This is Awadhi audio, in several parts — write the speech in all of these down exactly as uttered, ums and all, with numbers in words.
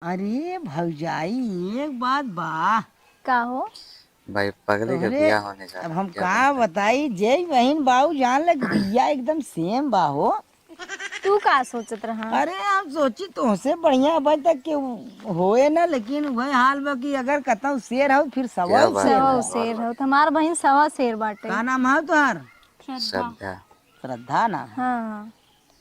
अरे भौजाई, एक बात बा। का हो? भाई, पगली का तोहरे, बियाह होने जा अब रहा हम है, क्या का बात है? बताई, जे बहिन बाऊ जान लग, बिया एकदम सेम बा हो। तू का सोचत रहा? अरे, हम सोची तोहसे बढ़िया अबे तक के होए ना, लेकिन वही हाल बा कि अगर कतौ शेर हो, फिर सवा क्या बात है, शेर सवा हो। शेर हो, तो हमार बहिन सवा शेर बाटे। का नाम है तोहार? श्रद्धा। श्रद्धा। श्रद्धा ना? हाँ।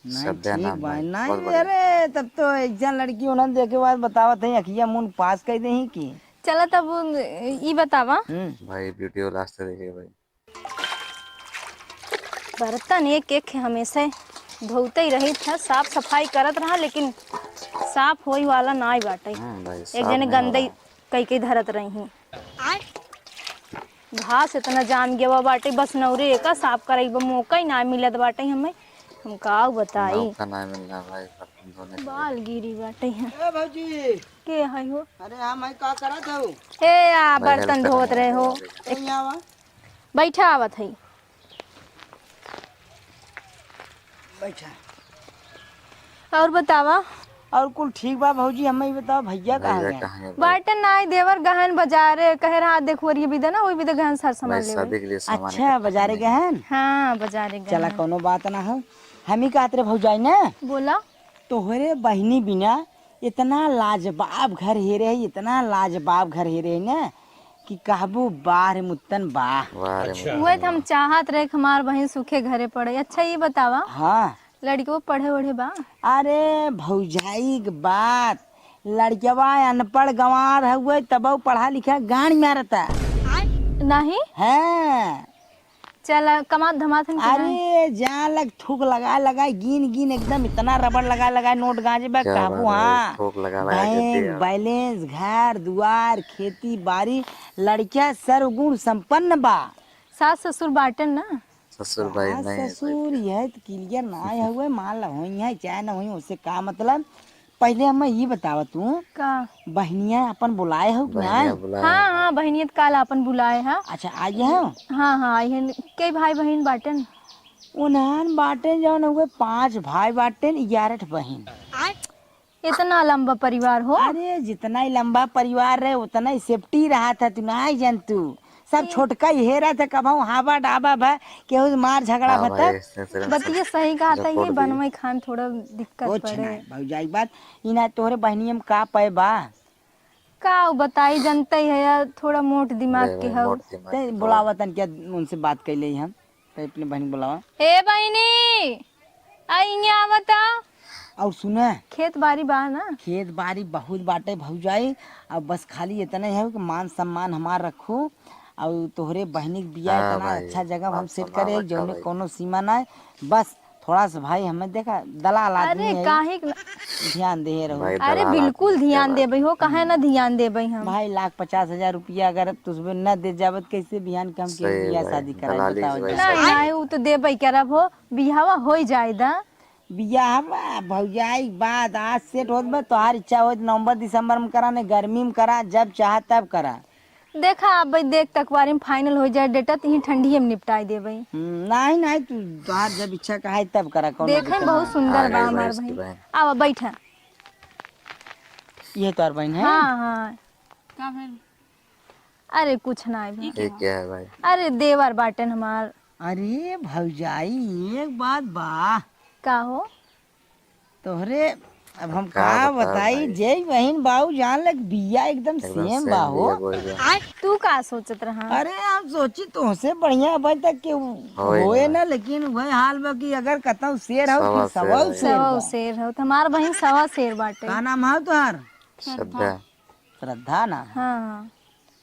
नहीं, श्रद्धा ठीक नाम बा। है, नहीं, बहुत बढ़िया। अरे, तब तो एक जन लड़की उन्होंने देखे बाद बतावत है, अखिया मुन पास कर दे ही की। चला तब ई बतावा। हम्म। भाई, video last तक देखिए भाई। बर्तन एक एक हमेशा धोते ही रही था, साफ सफाई करत रहा, लेकिन साफ होई वाला नाई बाटे। हम्म, भाई, एक साफ जने नहीं हो गंदई रहा। कई कई धरत रही हूँ। घास इतना जाम गवा बाटे, बस नौरे एका साफ करई बा, मौका ही ना मिलत बाटे हमें। हम का बताई? मौका ना मिल रहा भाई, बर्तन धोने के लिए। बाल गिरी बाटे हैं। ए भौजी। के है हो? अरे हम है, का करत हो? ए आ, भाई, बर्तन help धोत करने रहे हो। आया भाई। ए, यहाँ आवा। बैठा आवत है। बैठा। और बतावा? और कुल ठीक बा भौजी, हमें ही बताओ भैया कहाँ भैया गए? कहाँ गए? बाटे नाई देवर गहन बाजारे, कहे रहा देखुअरिया बिदे ना, वही बिदे गहन सर सामान भाई, लेवे। शादी के लिए सामान अच्छा, इकट्ठा बाजारे करने गए हैं? हाँ, बाजारे गए चला, हैं। कोनो बात ना हो। हम ही कहत रहे भौजाई ना, बोला। तोहरे बहिनी बिना इतना लाजवाब घर हेरे है, इतना लाजवाब घर हेरे है ना कि कहबू वाह रे मुत्तन वाह। वाह रे अच्छा। मुत्तन उहे तो हम वाह। चाहत रहे कि हमार बहिन सुखे घरे पड़े। अच्छा, ये बतावा, हाँ। लड़कवा पढ़े ओढ़े बा? अरे भौजाई के बात, लड़कवा अनपढ़ गंवार हुए, तबहु पढ़ा लिखा गान मारता। नहीं? हाँ। चला, कमात धमात हन कि अरे, नहीं? जा लग थूक लगा लगा, गिन गिन एकदम इतना रबड़ लगा लगा नोट गांजे बा, क्या कहबू बात है, हाँ। थूक लगा लगा के बैंक, दिया। बैलेंस, घर, दुआर, खेती, बारी, लड़किया सर्वगुण संपन्न बा। सास ससुर बाटन ना? ससुर भाई सास नहीं, ससुर भाई। यह तो क्लियर ना आए हुए, मान ला होई है, चाहे ना होई, उससे का मतलब? पहिले हमें ई बतावा तू, का? बहिनिया अपन बुलाए हो कि बहिनिया नाय? बुलाए हाँ, हो। हाँ, बहिनिया त काल अपन बुलाए हा। अच्छा, आई है? हाँ, हाँ, आई है। कई भाई बहिन बाटेन? उन्हन बाटेन जौन हुए पाँच भाई बाटेन, ग्यारह ठे बहिन। इतना लंबा परिवार हो? अरे, जितना ही लंबा परिवार रहे, उतना ही safety रहा था, तू नाय जान तू। सब ई छोटका ही हेरा था, कबहू हाबा डाबा भा, केहू से मार झगड़ा हाँ भा भाई, तब। ऐसे, ऐसे, ऐसे। बतिया सही कहा जो था, ये फोड़ दी। बनवे खान थोड़ा दिक्कत कुछ पड़े। ना, भौजाई बात, ई ना तोहरे बहनिया में का पै बा? का उ बताई, जनते ही है यार, थोड़ा मोट दिमाग ले के भाई, हऊ। मोट दिमाग ते के बुलावा थोड़ा। तन क्या उनसे बात कर ले हम, ते अपने बहन बुलावा। ए बहिनी, आ इहाँ आवा त। और सुने, खेत बारी बा ना? खेत बारी बहुत बाटे भौजाई, अब बस खाली इतने है कि मान सम्मान हमार रखू, और तोहरे बहनी के बियाह हाँ इतना भाई, अच्छा जगह हम मान set सम्मान करे, रखा जौने भाई। कोनो सीमा ना है, बस थोड़ा सा भाई हमें देखा, दलाल आदमी अरे है, काहे के न- ध्यान दे रहो। भाई अरे दलाल बिल्कुल आदमी, क्या ध्यान बात देबै है। हो, काहे ना ध्यान देबै हम? भाई लाख पचास हजार रुपया अगर तुझे न दे जावत, कैसे बिहान के हम के सही बियाह भाई, शादी कराई, दलाली बताओ से भाई जरा। नहीं, सब नहीं, उ तो देबै करब हो, बियाहवा होई जाए दा। बियाह बा, भौजाई के बाद आज set होत बा, तोहार इच्छा होत नवंबर दिसंबर में करा, ने गर्मी में करा, जब चाह तब करा। देखा, अब देख तकवारी में final हो जाए date, त इहीं ठंडिये में निपटाई देबै। हम्म, नहीं, नहीं, तू तोहार जब इच्छा कहे तब करा, कौनो देखे में दिक्कत बहुत नहीं। सुंदर आ बा गई हमार बहिन की बहिन। बहिन। आवा, बैठा। ये तोहार बहिन है? हाँ, हाँ। का भेल? अरे, कुछ ना है ई बहिन। ये क्या है भाई? अरे, देवर बाटेन हमार। अरे भौजाई, एक बात बा। का हो? तोहरे, अब हम अब का का बताई बताई, भाई? जय बहिन बाऊ जान लग बिया एकदम एकदम same same बा हो। बिया बोल रहे हैं। तू का सोचत रहा? अरे हम सोची तोहसे बढ़िया अबे तक के होए होए ना। ना, लेकिन वही हाल बा कि अगर कतौ शेर हो सवा फिर सवा शेर है। शेर सवा बा। शेर हो, तो हमार बहिन सवा शेर बाटे। का नाम है तोहार? श्रद्धा। श्रद्धा ना? हाँ, हाँ।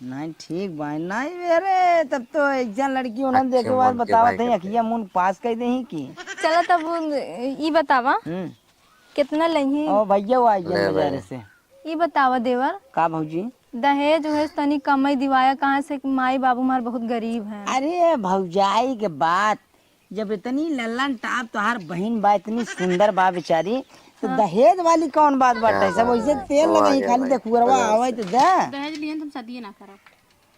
नहीं, ठीक बा। नहीं, अरे, तब तो एक जन लड़की उन्हन अच्छे देखे बाद मन के बतावत भाई है, करते। अखिया मुन पास कर दे ही की। चला तब उ, ई बतावा, हम्म। कितना लेंगी? ओ भैया, वो आ गया ले बाजारे भाई। से। ई बतावा देवर। का भौजी? दहेज उहेज तनी कमई दिवाया, कहाँ से माई बाबू हमार बहुत गरीब हैं। अरे, भौजाई के बात, जब इतनी लल्लन टाप तोहार बहिन बा, इतनी सुंदर बा बेचारी, तो हाँ। दहेज वाली कौन बात बाटे? क्या सब बात वैसे है? तेल वो आ लगई, गया खाली भाई। देखुअरवा चलो। आवे तो दे। दहेज लिहन त हम शादिये ना करब।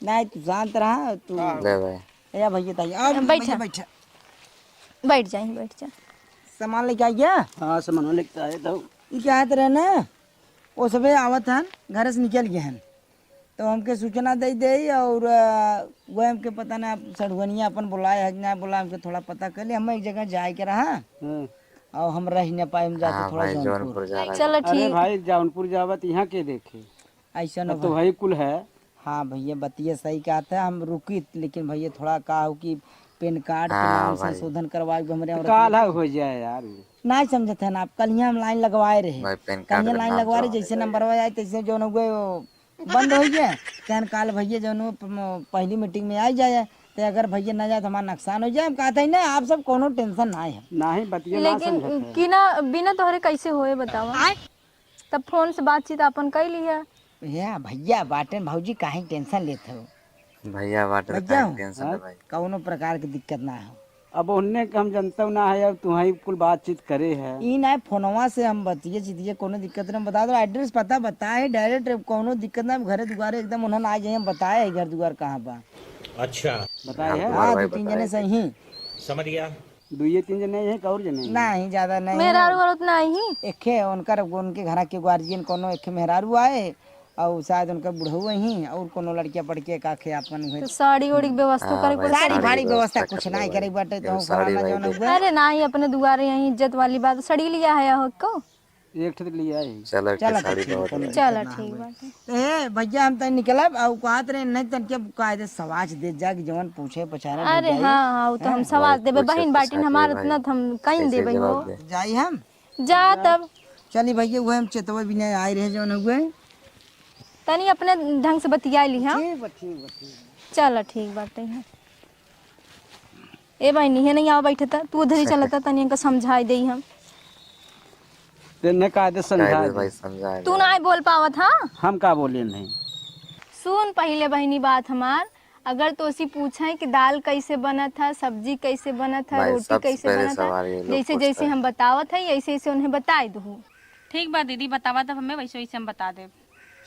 नहीं, तू शांत रहा, तू ले भाई। ए भैया, ताई, आओ, बैठा। भैया, बैठा। बैठ जाई, बैठ जा। सामान लेके आ गया? हाँ, सामान लेके आए तो। ये क्या हाथ रहे ना? वो सबे आवत हन, घर से निकल गए हन, तो हमके सूचना दे दे। और, अ, वह हमके पता ना, सड़ुआनिया अपन बुलाए है कि ना बुलाए, हमके थोड़ा पता कर ले। हम एक जगह जाए के रहा, हाँ। और हम रह न पाए, हम जाते हाँ थोड़ा भाई, जौनपुर। जौनपुर जा रहा है। चलो अरे ठीक। भाई, जौनपुर जावत यहाँ के देखे, ऐसा न अब तो भाई। भाई कुल है। हाँ भैया, बतिया सही कहत है, हम रुकी, लेकिन भैया थोड़ा का हो कि पैन कार्ड के हाँ नाम भाई। संशोधन करवाए के हमरे तो और काल है हो जाए यार। नहीं समझत है ना आप, कल यहाँ हम लाइन लगवाए रहे, भाई, पैन कार्ड कल यहाँ के लाइन नाम लगवाए रहे, करवाए जैसे रहे। नंबरवा आए तैसे जौन हो गए, वो बंद हो गए। कहन काल भैया जौन हो, प-, म-, पहली मीटिंग में आ जाए, तो अगर भैया ना जाए तो हमारा नुकसान हो जाए। हम कहते हैं ना, आप सब कोनो टेंशन ना है। नहीं, बतिया ना लेकिन समझत है। कि ना, बिना तोहरे कैसे होए बतावा? आय। तब फोन से बातचीत आपन कई लिया। या भैया बाटेन भौजी, काहे टेंशन लेत हो? भैया बाटे तो भैया काहे हो? टेंशन है हाँ? भाई? कौनो प्रकार की दिक्कत ना हो। अब उनने के हम जनता ना है, अब तुम्हारी कुल बातचीत करे है। ई ना, फोनवा से हम बतिये चितिये, कोनो दिक्कत ना। बता दो, एड्रेस पता बताए, डायरेक्ट कोनो दिक्कत ना, घरे दुआरे एकदम उन्हन आ जाए, हम बताए है घर दुआर कहाँ बा। अच्छा। बताए है? हाँ, भाई दो तीन जने बताए। सही। समझ गया। दुइये तीन जने हैं, एक और जने हैं? नहीं, ज्यादा नहीं। मेहरारू औरत नहीं? एखे, उनकर, उनके घरा के गार्जियन कोनो एखे मेहरारू आए, और शायद उनकर बुढ़ऊ ही, और कोनो लड़किया पढ़ के का खे आपन हुए। तो साड़ी ओड़ी के व्यवस्था हाँ, करे भाई, पड़े। साड़ी साड़ी भाड़ी व्यवस्था व्यवस्था कुछ करले नहीं भाई। करे बाटे, तो एगो साड़ी फलाना भाई जौन देख। हुए। अरे नहीं, अपने दुआरे यहाँ इज्जत वाली बात, साड़ी लिया है हो को? एक ठे तो लिया है। चलो, एक ठे चलो, तो साड़ी ठीक बहुत है। है। चलो, ठीक बाटे। ए, भैया, हम तनी निकलब, अउ कहत रहे, नहीं तन के कायदे सवाच दे जा कि जवन पूछे पछारे अरे, हाँ, हाँ, वो तो हम हैं? सवाच भाई, देबे, पूछे बहिन बाटिन पछारे हमार भाई। इतना तो हम कहीं कैसे देबे जवाब हो। दे? जाई हम? जा तब। चली भैया, उहे हम चेतवा बिना आए रहे जवन हुए। तनी अपने ढंग से बतिया ली, हाँ? ठीक बा, ठीक बा, ठीक बा। चलो, ठीक बाटे। ए बहिनी, हे नहीं आवा बैठे त, तू उधर ही चलता, तनी इनका समझाई देई हम। तेने कायदे समझा कायदे दे। भाई समझा तू दे। ना बोल पावत, हाँ? हम का बोले नहीं? सुन पहिले बहिनी बात हमार, अगर तोसी पूछे कि दाल कैसे बनत है, सब्जी कैसे बनत है, भाई, रोटी सबसे कैसे पहले बनत है, सवाल ये लोग जैसे जैसे पूछता है। हम बतावत है, ऐसे ऐसे उन्हें बताई दू। ठीक बा दीदी, बतावा तब हमें, वैसे वैसे हम बता देब।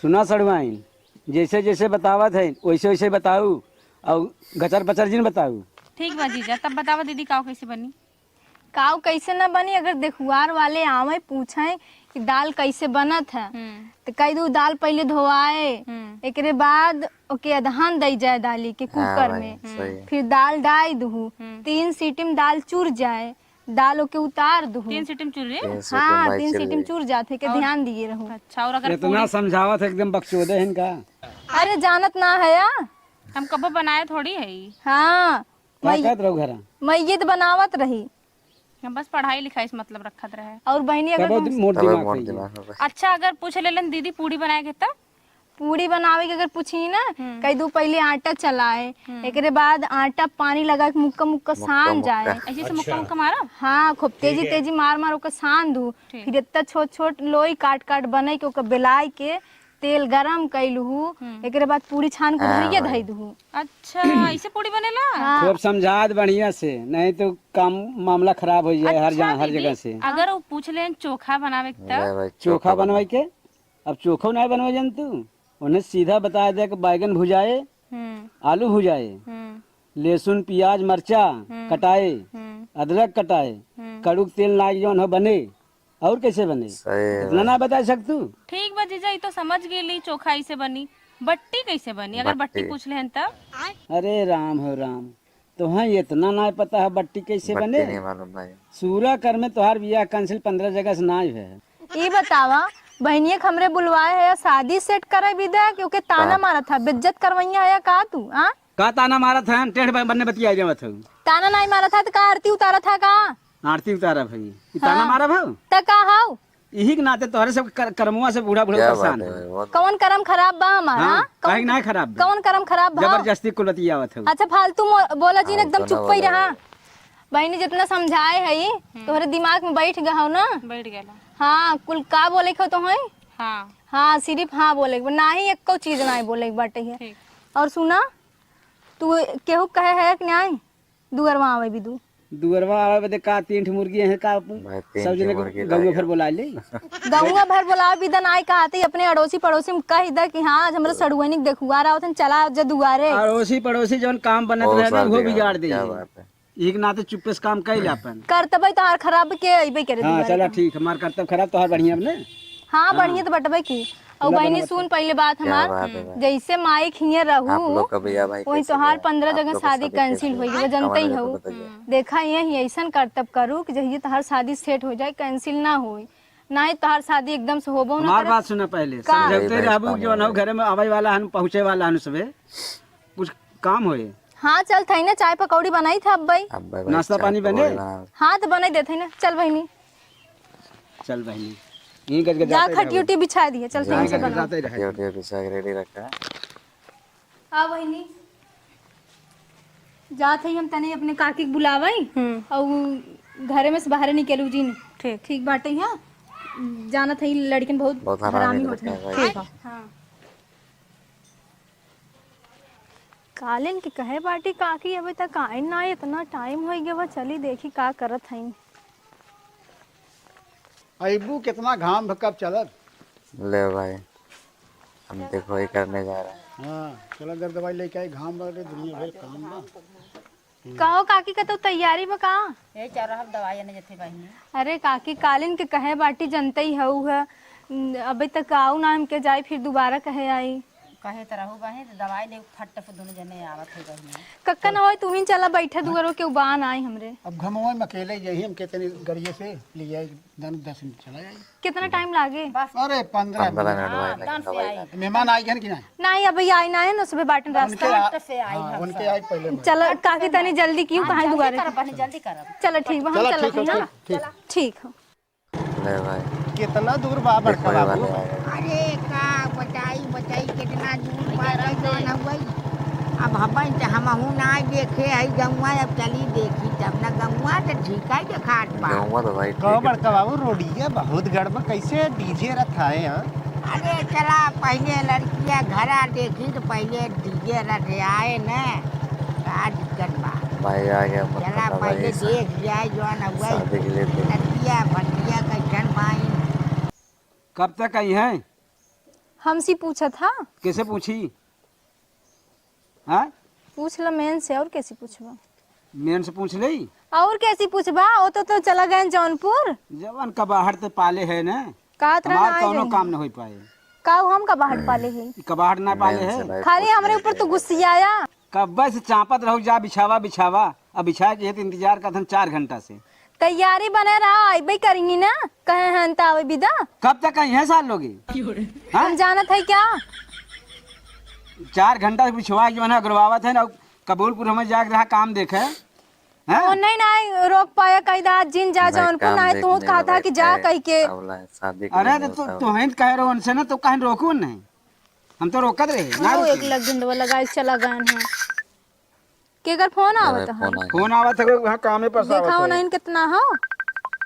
सुना सड़ुआइन, जैसे जैसे बतावत है, वैसे वैसे बताऊ, और गचर पचर जिन बताऊ। ठीक बा जीजा, तब बतावा दीदी, काव कैसे बनी? काव कैसे न बनी, अगर देखुआर वाले आवे पूछे कि दाल कैसे बनत है, हम्म। तो कह दू दाल पहले धोआए, हम्म। एकरे बाद ओके अदहन दई जाए दाली के हाँ कुकर भाई, में, सही है। फिर दाल डाई दू, हम्म। तीन सीटी में दाल चुर जाए, दाल ओके उतार दू। तीन सीटी में चुर रही? तीन सीटी में हाँ, भाई तीन चुर सीटी में रही। चुर जात है, के और? ध्यान दिए रहू। अच्छा, और अगर इतना पूरी समझावत है, एकदम बकचोदे हैं इनका। अरे जानत ना है या? हम कबो बनाए थोड़ी है। हाँ, का मैं, कहत रहू घरा? मैं ये तो बनावत रही। हम बस पढ़ाई लिखाई से मतलब रखत रहे। और बहिनी अगर तबो हम मोर तबो दिमाग मोर है ये। दिमाग हो गए। अच्छा, अगर पूछ लेलन दीदी पूड़ी बनाए के तब? पूड़ी बनावे के अगर पूछी ना, हम्म। कह दू पहले आटा चलाए, हम्म। एकरे बाद आटा पानी लगा के मुक्का मुक्का मुक्का सान मुक्का। जाए। ऐसे से मुक्का अच्छा। मुक्का मारा? हाँ, खूब तेजी ठीक है। तेजी मार मार ओकर सान दू। ठीक। फिर इतना छोट छोट लोई काट काट बनाई के ओकर बेलाई के तेल गरम कैलू, हम्म। एकरे बाद पूरी छान के हाँ धरिया भाई। धई दू। अच्छा, ऐसे पूड़ी बनेला? हाँ। खूब समझा दे बढ़िया से, नहीं तो काम मामला खराब हो जाए हर अच्छा जा-, हर दीदी, जगह से। अगर वो पूछ लेन चोखा बनावे के ले तब? भाई, चोखा चोखा बनवाई बना। के अब चोखो नाय बनवे जान तू, उन्हें सीधा बता दे कि बैगन भुजाए, हम्म। आलू भुजाए, हम्म। लहसुन, प्याज, मरचा हम्म। कटाए, हम्म। अदरक कटाए, हम्म। कड़ुक तेल लाग जौन हो बने, और कैसे बने? सही है इतना भाई। ना बता सकतू? ठीक बा जीजा, ई तो समझ गेली चोखा ऐसे बनी, बट्टी कैसे बनी? अगर बट्टी बट्टी। पूछ लेहन तब? अरे राम हो राम, तोहें इतना ना पता है बट्टी कैसे बट्टी बने? नहीं मालूम भाई। सूरा कर में तोहार बियाह cancel, पन्द्रह जगह से ना है। ई बतावा, बहनिया के हमरे बुलवाए है या शादी set करे विदा, क्योंकि ताना हाँ। मारत है, बेइज्जत करवैया है या का तू, आ? का ताना मारत है? टेढ़ बन-, बनने बतिया जावत है। ताना नहीं मारत है तो का आरती उतारत है का? आरती उतारा भाई, ई ताना हाँ। मारा भाऊ? त का हाउ? यही के नाते तोहरे सब कर-, करमुआ से बूढ़ा बूढ़ा क्या परेशान बात है है। भाई, बहुत कौन करम खराब बा हमारा? हाँ, हाँ? काहे कौन, ना खराब बा? कौन करम खराब बा? जबरदस्ती कुल बतियावत है। अच्छा, फालतू मो-, बोला जी, हाँ, एकदम तो ना चुप ही बोला रहा। भाई। बहनी जितना समझाए है, हम्म। तोहरे दिमाग में बैठ गया हो ना? बैठ गया। हाँ, कुल का बोले को तो है? हाँ। हाँ, सिर्फ हाँ बोले के बा, ना ही एको चीज ना बोले के बाटे है। ठीक। और सुना, तू केहू कहे है कि नहीं? दुअरवा आवे बिदु। दुअरवा आवे बदे का तीन ठे मुर्गी हैं का? भाई, तीन सब ठे जने मुर्गी गौवा लागे। भर बोला ले। गौवा भर बोलावे बिदन आए कहते अपने अड़ोसी पड़ोसी में कह दे कि हाँ, आज हमरा सड़ुआनी के देखुआर आवत हन, चला जा दुआरे। अड़ोसी पड़ोसी जौन काम बनत बहुत रहे ना, साल उहो बिगाड़ दे। क्या बात है। एक नाते चुप्पे से काम कइल अपन। करतबे तोहार खराब के अइबे करे हाँ, दुआरे चला पे। ठीक, हमार करतब खराब, तोहार बढ़िया बने। हाँ, हाँ। बढ़िया तो बटबे की। और चला बहिनी, बना सुन बता। पहले बात क्या हमार, बात है भाई? जैसे माई खिए रहू, आप लोग का भैया भाई वही कैसे तोहार है? पंद्रह आप जगह लोग का शादी शादी कैसे cancel है? होई गया, आप जनते ही कमेंट में हऊ। बता दीजिए। देखा, यही ऐसन करतब करू कि जहिए तोहार शादी set हो जाए, cancel ना होई, ना ही तोहार शादी एकदम से होबो ना हमार करे। बात सुना पहले, का? समझौते यही बात रहबू कि माने जो ना भाई। घरे में आवे वाला हन, पहुँचे वाला हन सबे, कुछ काम होए। हाँ, चल थई ना, चाय पकौड़ी बनाई था अब भाई। अब भाई नाश्ता चाय पानी बने? पकौड़ी बना। हाँ, तो बनाई देते हैं ना। चल बहिनी। चल बहिनी, यहीं गज गज जा जाते खटिया रहो। उटिया बिछा दिए, चल यहीं तनी से गज गज बनाओ। जाते रहो। खटिया उटिया बिछा के ready रखा है। आ बहिनी, जात है हम तनी अपने काकी के बुलावई। हम्म। और उ घरे में से बाहर निकलू जी ने। ठीक। ठीक बाटे, हाँ। जानत है लड़किन बहुत बहुत हरामी हरामी होत लड़का हैं। है भाई। ठीक है। हाँ। कालिन के कहे बाटी काकी अबे तक आइन ना, इतना time होइ गवा, चली देखी का करत हईं। अइबू, कितना घाम भ-, कब चलब? ले भाई, हम देखो ही करने जा रहे हैं। हाँ, चला जब दवाई लेके आई, घाम बाटे, दुनिया भर काम बा। कहो काकी, कतौ तैयारी बा का? ए, चल रहा दवाई आने जथे बहिनी। अरे काकी, कालिन के कहे बाटी जनते ही हऊ है, अबे तक आऊ ना हमके जाई, फिर दोबारा कहे आई। कहे त रहू बहिनी, त दवाई ले फट से दोनों जने आवत है बहिनी। कक्का ना होई, तू ही चला बैठा दुआरो के उबान आई हमरे। अब घमवा में अकेले यही हमके तनी गड़िए से ले आई, दन दस मिनट चला जाई। कितना time लागे? बस। अरे, पन्द्रह पन्द्रह मिनट। मिनट हाँ, बाद दस से आई। मेहमान आई गए कि नहीं? नहीं, अबे आई ना है ना, सुबह बाटन उनके रास्ता। आ-, से आई हाँ, हम उनके सब। आई पहले में। चलो, काकी तनी जल्दी कियो, हाँ, कहाँ जल्दी दुआरे? करब बहिनी, जल्दी करब। चलो, ठीक बा, हम चलो, चलत ठीक हई है, ना। ठीक, ठीक। ठीक हो। ले भाई। कितना दूर बा बड़का बाबू? वाले आ गए। अरे, का बताई, बताई, कितना दूर बा, जौन हवई। अब हबन त हमहू ना देखे हई गौवा, अब चली देखी तब ना गौवा त ठीक है देखात बा। गौवा तो भाई कहो ठीक है। बड़का बाबू, रोडिया बहुत गड़बड़, कैसे DJ रथ आए हैं? अरे चला पहले लड़किया घरा देखी तो पहले DJ रथ आए न, का दिक्कत बा? भाई आ गया, मत चला पहले देख जाए जौन हुआ शादी के लिए तो। लड़किया फटिया कैसन बाइन। कब तक आई हैं? हमसे पूछत हा। कैसे पूछी? हाँ? पूछ ल मेन से, और कैसी पूछबा? मेन से पूछ ले। और कैसी पूछबा? वो तो, तो चला गए जौनपुर। जवन कबाहट ते पाले है ना, कहत रहा हमार ना कौनो जाइए। काम न हो पाए। का हम कबाहट पाले है? ई कबाहट ना पाले मेन से है। भाई खाली पूछ हमरे ले ऊपर तो के। गुस्सियाया। कब्बे से चापत रहो, जा बिछावा, बिछावा। अब बिछाए के है तो इंतजार करत हन चार घंटा से। तैयारी बने रहा, अइबे करेंगी ना, कहे हैं त आवे विदा। कब तक आई हैं सार लोग? हाँ? हम जानत है क्या? चार घंटा से बिछवा के जो है ना अगरवावत है ना, कबूलपुर हमें जाके रहा काम देखे। हैं? ओ नहीं, नहीं, रोक पाया कही दा, जिन जा भाई, जौनपुर काम नहीं, तू देखने कहा का था भाई कि जा है, कही के। अब ला, शादी के अरे लिए तो, तो, होता है। तो हम कह रहे हो उनसे ना, तो कहीं रोको नहीं, हम तो रोकत रहे, ना हाँ, रोकी। एक लग गिंडवा लगाए चला गए हैं। केकर फोन अरे, आवत है? फोन आ गया। फोन आवत है, हाँ, कामे पर से देखा आवत हो है। ना, इन कितना हो?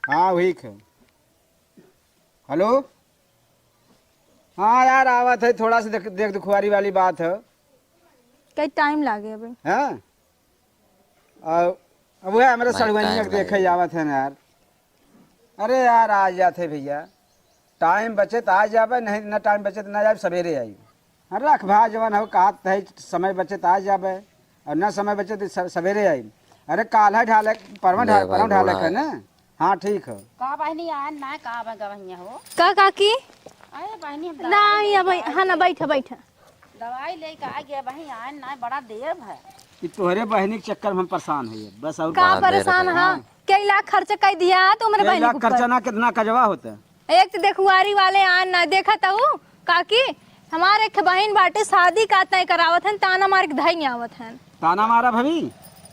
हाँ, वही है। हेलो? हाँ यार, आवत है, थोड़ा सा देख, देख दुखवारी वाली बात है। कई टाइम लागे अबे। हाँ? आ, अब वह हमारे भाई, सड़ुआइया टाइम के देखे लगेगा। आवत है ना यार। अरे यार, आ जाते भैया, टाइम बचे त आ जाबे, नहीं ना टाइम बचे त ना जाबे, सवेरे आई। अरे रख भा जवन हो, कहत है समय बचे त आ जाबे, और ना समय बचे त स-, सवेरे आई। अरे काल है ढाले, परवा ले ढाले, भाई, परवा ढाले बूढ़ा के है। ना। हाँ, ठीक है। का बहिनी आन ना, का बा गवहिया हो? का काकी? अरे बहिनी, हम ना, दवाई ये लेके भाई, आई हाँ ना, थे। बैठा, बैठा। दवाई लेके आ गया बहिनी, आन ना, बड़ा देर है। ई तोहरे बहिनी के चक्कर में हम परेशान है, बस और का बड़ा देर परेशान है। हाँ। कई लाख खर्च कर दिया तो मेरे कई बहिनी लाख के ऊपर। खर्चा ना, कितना कजवा होता। एक तो देखुआरी वाले आन ना, देखा तो काकी, हमारे एक बहिन बाटे, शादी का तय करावत हन, ताना मार के धई आवत हन। ताना मारा भाभी?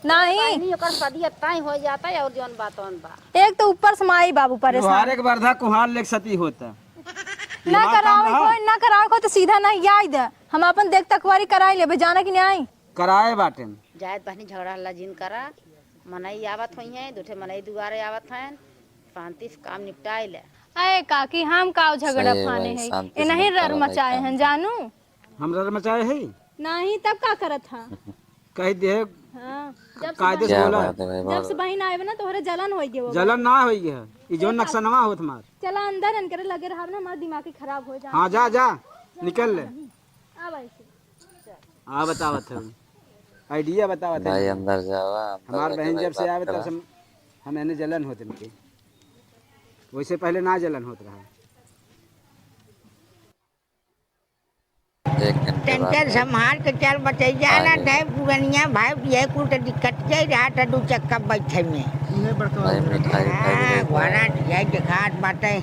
नहीं। बहिनी, ओकर शादी तय हो जाता है और जौन बात बा। एक तो ऊपर से माई बाबू परेशान। लोहारे के बरधा कुहार लेके सती होता। ना दिमाग काम करावे रहा? कोई, ना करावे कोई तो सीधा नहीं आई दे। हम अपन देख तकवारी कराई लेबे, जाना कि नहीं? कराए बाटेन। जायत बहिनी झगड़ा हल्ला जिन करा, मनई आवत होई हैं, दूठे मनई दुआरे आवत हैं, शांति से काम निपटाए ले। अरे काकी, हम का झगड़ा सही है फाने भाई, हैं? शांति से इन्हीं निपटाओ रर भाई, मचाए काम हैं, का। जानू। हम रर मचाए हैं? नहीं, तब का करत हा? कह दे। हाँ, जब से कायदे से बहिन, क्या बोला। बात है भाई, जब से बहुत बहिन आए बा ना, तोहरे जलन होई गयो बा। जलन ना होई है, ई जो एक नक्शा नवा होत मार। चला अंदर, इनकरे लगे रहब ना, हमार दिमाग ही खराब हो जा। हाँ, जा, जा, निकल ले। आ भाई से। आ बतावत है, idea बतावत है भाई, ना। अंदर जावा, अंदर हमार जाके बहन भाई जब से बात आवे, तब करा। से हम, हम एने जलन होत इनके। वैसे पहले ना जलन होत रहा। एक घंटे बाद टेंशन संभाल के चल बचैया ना। हाँ। थे पुरनिया भाई, ये कुल तो दिक्कत के रहा था दू चक्का बैठे में। इहे बड़का भाई, मिठाई उठाई भी हाँ, लेके घोड़ा आए। ये देखात बाटे।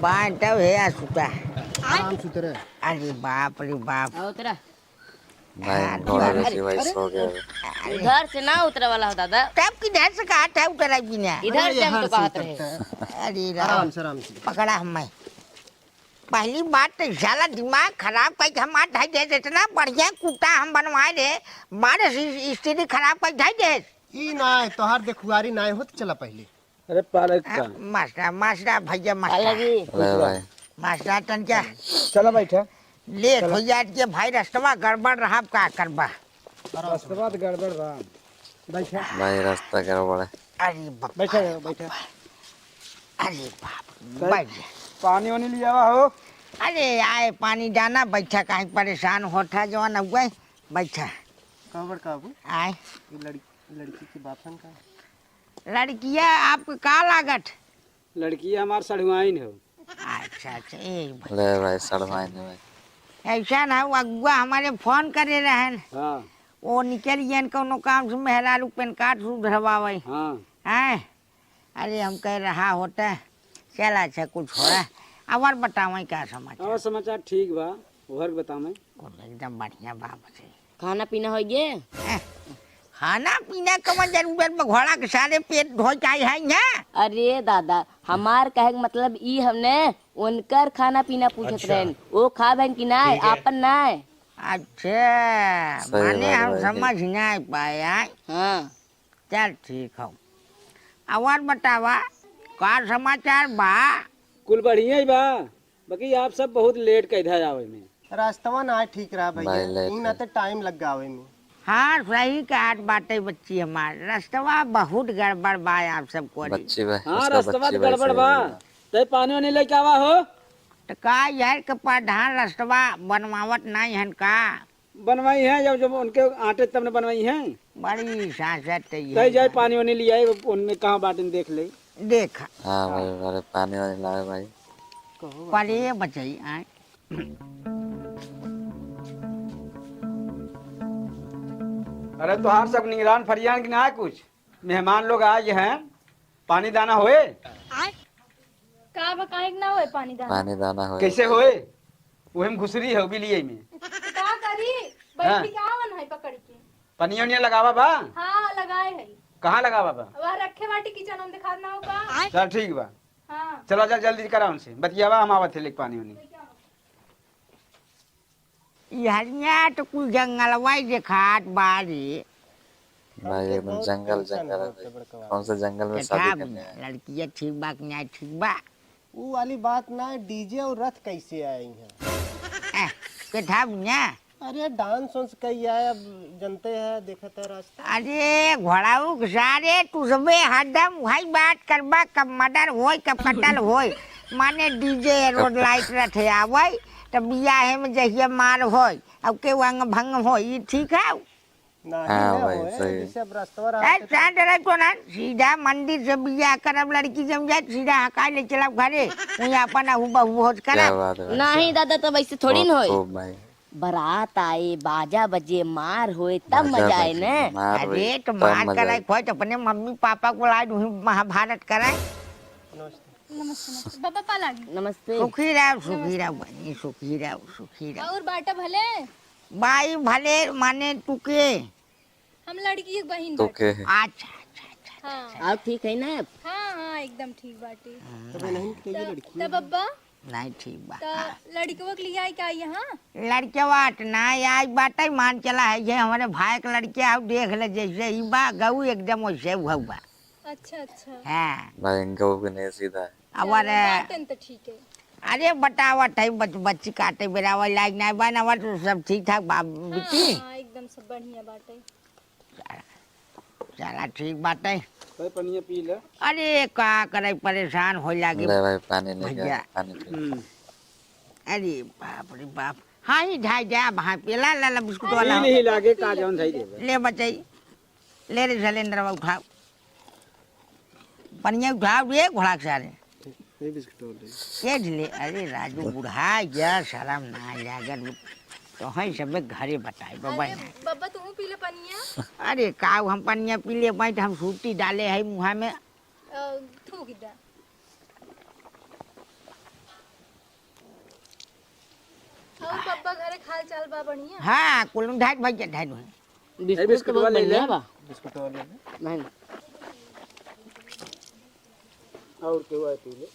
बाय तब हे आ सुता। आराम से उतरे। अरे बाप रे बाप। आओ उतरा। भाई, हाँ, घोड़ा अरे, बेची भाई अरे, सो गया। अरे। उधर से ना उतरे वाला हो दादा। तब किधर से कहा था उतरा बिना? इधर अरे, से हम यहाँ तो से कहत उतरता रहे। है। अरे राम। आराम से, आराम से। पकड़ा हमें। पहली बात तो साला दिमाग खराब कइ के हमार धइ देस, इतना बढ़िया कुत्ता हम बनवाए रहे, मारे से स्थिति खराब कइ के धइ देस। ई नाय, तोहार देखुआरी नाय होत, चला पहले। अरे पालक आ, का? मास्टर, मास्टर, भैया मास्टर। अलग ही। अरे भाई। मास्टर तन क्या? चला बैठा। लेट चला। हो जात के भाई, रस्तवा गड़बड़ रहा, का करबा? रस्तवा तो गड़बड़ बा। बैठा। भाई, रास्ता गड़बड़ है। अरे बाप बैठा रे, बैठा। अरे बाप, भाई, बैठ जा। पानी वानी ले आवा हो। अरे आए पानी जाना, बैठा, काहे परेशान होत है जवान हुआ, बैठा। का बड़का बाबू? आए। ये लड़की, लड़की की बात है का? लड़किया आपको का लागत? लड़की हमार सढ़ुआइन हो। अच्छा, अच्छा, ए भाई। ले भाई, सढ़ुआइन है भाई। ऐसा ना, वो अगुआ हमारे फोन करे रहन। हाँ। वो निकल गयन कौनो काम से, मेहरारू पेन कार्ड सुधरवावे। हाँ। हैं? अरे, हम कह रहा होता, चला, अच्छा, कुछ हो रहा। और बतावें का समाचार? और समाचार ठीक बा, उहर बतावें। कुल एकदम बढ़िया बा, बस। खाना पीना होइ गे? हैं? खाना पीना कवन जरूरत बा, घोड़ा के सारे पेट धोइ के आई है यहाँ। अरे दादा, हमार कहे के मतलब ई हमने उनकर खाना पीना पूछत अच्छा। रहन, वो खा बहन कि नाय, ठीक है। आपन नाय। अच्छा, सही माने बात हम भाई। समझ नाय पाए, आय? हाँ। चल ठीक हो। और बतावा, का समाचार बा? कुल बढ़िया ही बा। बाकी आप सब बहुत लेट कइधा आवे में। रास्तवा ना ठीक रहा भैया, भाई, लेट ई ना है। तो टाइम लग आवे में। हाँ, सही कहत बाटे बच्ची हमार, रस्तवा बहुत गड़बड़ बा आप सब कोरी। बच्ची बा, हाँ, उसका रस्तवा बच्ची तो भाई गड़बड़ सही बा। है। तै पानी वानी लेके आवा हो। तो का यार के प्रधान रस्तवा बनवावत नहीं हन का? बनवाई है, जब, जब उनके आटे तब ने बनवाई है। बड़ी सासत है तै जाए। पानी वानी ले आए, उनमें कहाँ बाटे देख ले। देखा। हाँ भाई, अरे पानी वानी लावे भाई। परे बचई आए। अरे तोहार सब निगरान फरियान कि ना कुछ? मेहमान लोग आए हैं, पानी दाना होए? आय? का बा, काहे के ना होए पानी दाना? पानी दाना होए। कैसे होए? उहे में घुसरी है बिलिये में। तो का करी? बैठी हाँ। का आवन है पकड़ के? पनिया उनिया लगावा बा? हाँ, लगाए है। कहाँ लगावा बा? वह रखे बाटी किचन में, दिखा ना हो का? चल ठीक बा। हाँ। चला जा जल्दी करा उनसे। बतियावा, हम आवत है लेके पानी उनी। ई हरिया तो कुल जंगलवा ही देखात बा रे। भाई, एकदम जंगल, जंगल है भाई। कौन से जंगल में शादी करने आए? लड़किया ठीक बा कि ना ठीक बा? ऊ वाली बात ना, डीजे और रथ कैसे आए यहाँ? ए, के था बुनिया? अरे, डांस वांस कई आए, अब जनते हैं, देखत है रास्ता। अरे, घोड़ाऊ के सारे, तू सबे हरदम वही बात करबा, कब मर्डर होय, कब कत्ल होय। माने डीजे, रोड लाइट रथे आवै, त बियाहे में जहिया मार होय, अब के अंग भंग होय, ई ठीक है? नहीं हाँ ना भाई, होए, सही। जैसे अब रास्तवा ए, रहते तो शांत रह तो ना, सीधा मंदिर से बियाह करब, लड़की जम जाए, सीधा हकाई ले चलब घरे, वहीं अपन अहू बहू भोज क्या करब। बात है भाई, नहीं दादा, तब ऐसे थोड़ी बहुत न होए। खूब भाई। बारात आए, बाजा बजे, मार होए, तब बाजा मजा आए बजे, न। मार होए, अरे, तो तब मार मजा कराए आए। खोए तो अपने मम्मी पापा को लाए, वहीं महाभारत कराए। नमस्ते, नमस्ते। बाबा, पा लागी। नमस्ते। सुखी रहो, सुखी रहो, बहनी, सुखी रहो, सुखी रहो। और बाटा भले? बाई भले, माने तू के? हम लड़की के बहिन तो बाटे। के है? अच्छा, अच्छा, अच्छा, अच्छा। हाँ। और ठीक है ना आप? हाँ, हाँ, एकदम ठीक बाटे। हाँ। तो बहन के लिए त-, लड़की तब है। अब्बा? नहीं, ठीक बा। त हाँ। लड़कवा के लिए आई का यहाँ? लड़कवा त ना आई बाटे, मान चला है, ये हमारे भाई के लड़के आओ, देख ले, जैसे ही बा, गऊ एकदम वैसे हुआ बा। अच्छा, अच्छा। हाँ। भाई, इनका वो भी नहीं सीधा है। अब चलो, अरे, बात तो ठीक है। अरे, बतावत है, बच-, बच्ची काटे बेरा वाला लायक नहीं बन, अब तो सब ठीक ठाक बा, हाँ, बिट्टी? हाँ, एकदम सब बढ़िया बाटे। चला, ठीक बाटे। भाई, पनिया पी ले। अरे, का करे, परेशान हो लागे ले भाई, पानी लेके आ, भैया। पानी पी। हम्म। अरे, बाप रे बाप। हाँ, ही ढाई जा, वहाँ पे ला, ला, ला, बिस्कुट वाला। पी नहीं लागे, का जौन ढाई देबे। ले बचाई। ले रे शैलेंद्रवा, उठाओ। पनिया उठाओ रे, घोड़ा के सारे। ये बिस्कुट और दे। ये ले, अरे राजू, बुढ़ा गया, शर्म ना आया, अगर। तो है सबे घरे बताई, बब्बा अरे, ना। बब्बा, तू पी ले पनिया। अरे, का हम पनिया पी ले, मैं तो हम सूती डाले है मुँहा में। अ, थूक दे। और बब्बा, घरे हाल चाल बा बढ़िया? हाँ, कुल ढाई भाई के ढाई है। बिस्कुट बिस्कुट तो वाले ले। बढ़िया बा। बिस्कुट वाले ले। नहीं। और केहू आए पी ले।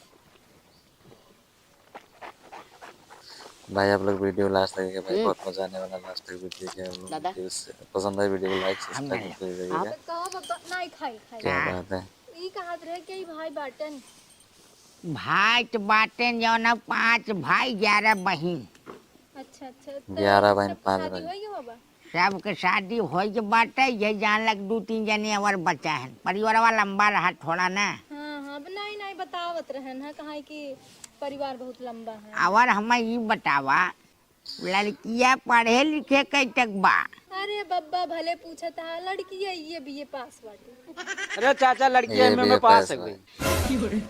भाई, आप लोग video last तक देखिए भाई, हम्म। बहुत मजा आने वाला last तक video के। आप लोग दादा। Video से पसंद आए, video को like, हम subscribe नहीं। कर दीजिएगा। आप तो कहो बब्बा, नहीं खाई, खाई। क्या हाँ। बात है? ई कहत रहे कि ई भाई बाटन। भाई तो बाटेन जौन है, पाँच भाई, ग्यारह बहिन। अच्छा, अच्छा, तो ग्यारह बहिन, सबके पाँच शादी भाई। होइ गया बा? सबके शादी होइ के बाटे, ये जान लग दू तीन जने और बचा है। परिवारवा लंबा रहा थोड़ा ना। हाँ, हाँ, अब नहीं, नहीं बतावत रहन है, कहा कि परिवार बहुत लंबा है। और हमें ई बतावा, लड़किया पढ़े लिखे कई तक बा? अरे बब्बा, भले पूछत हा, लड़किया ये बीए पास बाटे। अरे चाचा, लड़किया ये एमए में बीए पास पास है बा। भाई।